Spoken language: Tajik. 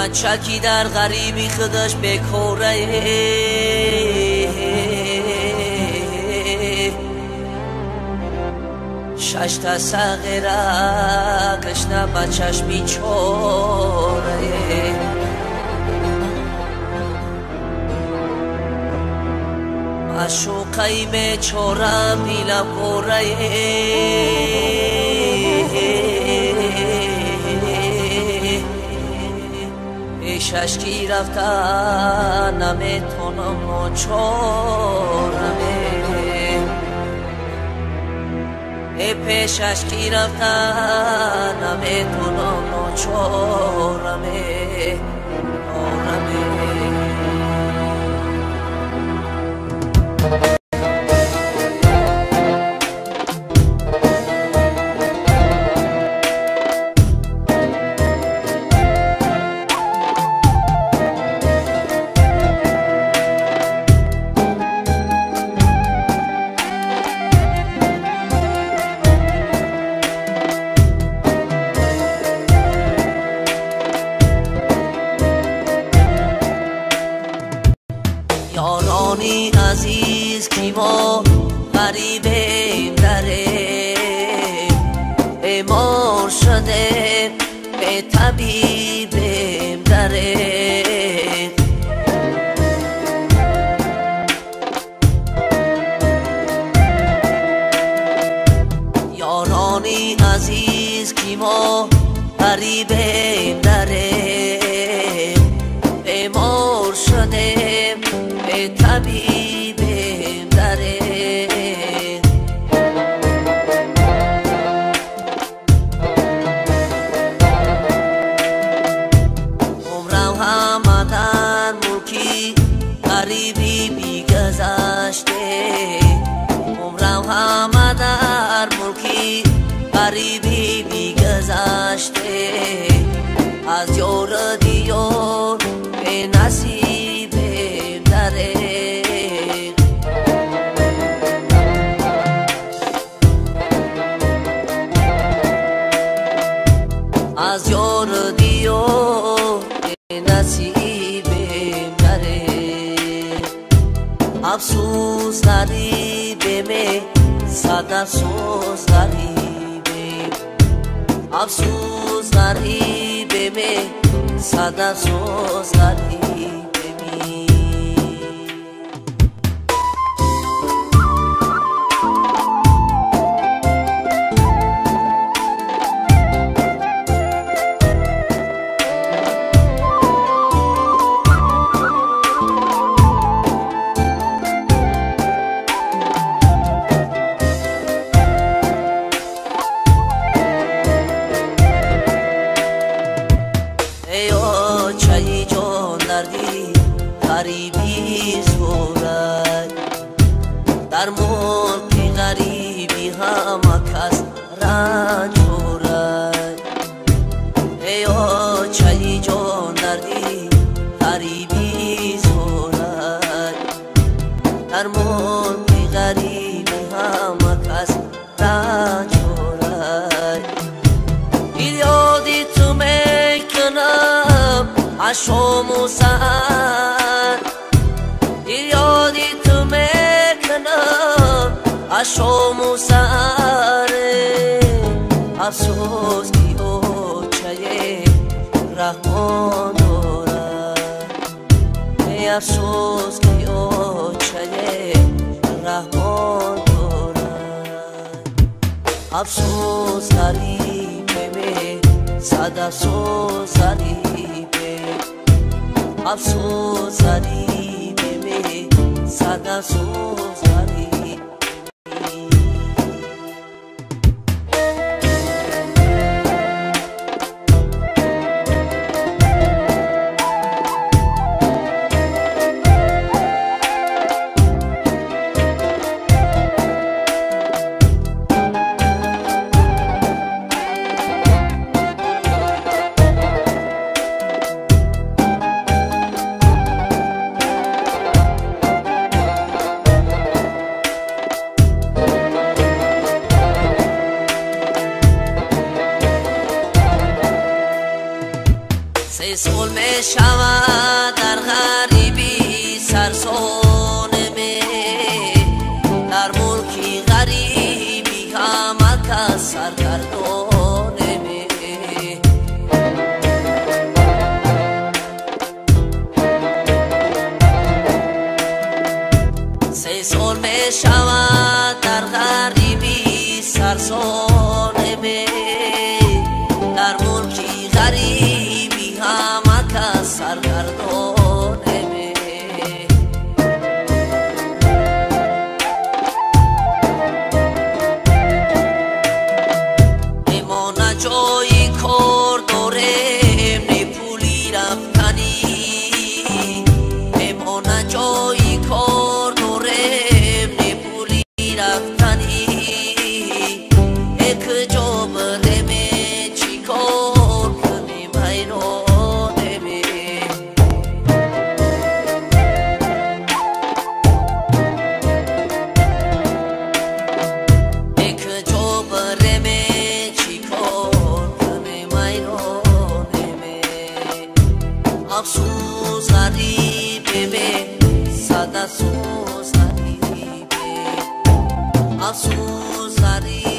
Бача ки дар ғариби худаш бекора, шашта сағира гашна ба чашми чора. Маъшуқаи бечорам дилам пора, пешаш ки рафта наметонам ночорам, пешаш ки рафта наметонам ночорам. Ёрони азиз ки мо ғарибем дарем, бемор шудем бетабибем дарем. Ёрони азиз ки мо ғарибем дарем, бемор шудем бетабибем дарем. Умрам ҳама дар мулки ғарибӣ бигузаште, умрам ҳама дар мулки ғарибӣ бигузаште, аз ёру диёр бенасибем дарем. Аз ёру диёр бенасибем дарем. Афсӯс ғарибем, сад афсӯс ғарибем, афсӯс ғарибем, сад афсӯс ғарибем. Эй очаи ҷон дарди ғарибӣ зӯрад, дар мулки ғарибӣ ҳама кас ранҷ хӯрад. Эй очаи ҷон дарди ғарибӣ зӯрад, дар мулки ғарибӣ ҳама кас ранҷ хӯрад. Ёди ту мекунам аз шому саҳар, ёди ту мекунам аз шому саҳар. Афсӯс ки очае раҳмон дорад, афсӯс ки очае раҳмон дорад. Афсӯс ғарибем, сад афсӯс ғарибем, афсӯс ғарибем, сад афсӯс ғарибем. Мешавад дар ғарибӣ сарсонаме, дар мулки ғарибӣ ҳама кас саргардонаме. Се сол мешавад дар ғарибӣ сарсонаме, дар мулки ғарибӣ ҳама кас саргардонаме. Мо на ҷои кор дорем, не пули рафтанӣ, мо на ҷои кор дорем, не пули рафтанӣ. Куҷо биреме, чӣ кор кунем, ҳайронеме. Куҷо биреме, чӣ кор кунем, ҳайронеме. Афсӯс, ғарибеме, сад афсӯс, ғарибе. Афсӯс, ғариб.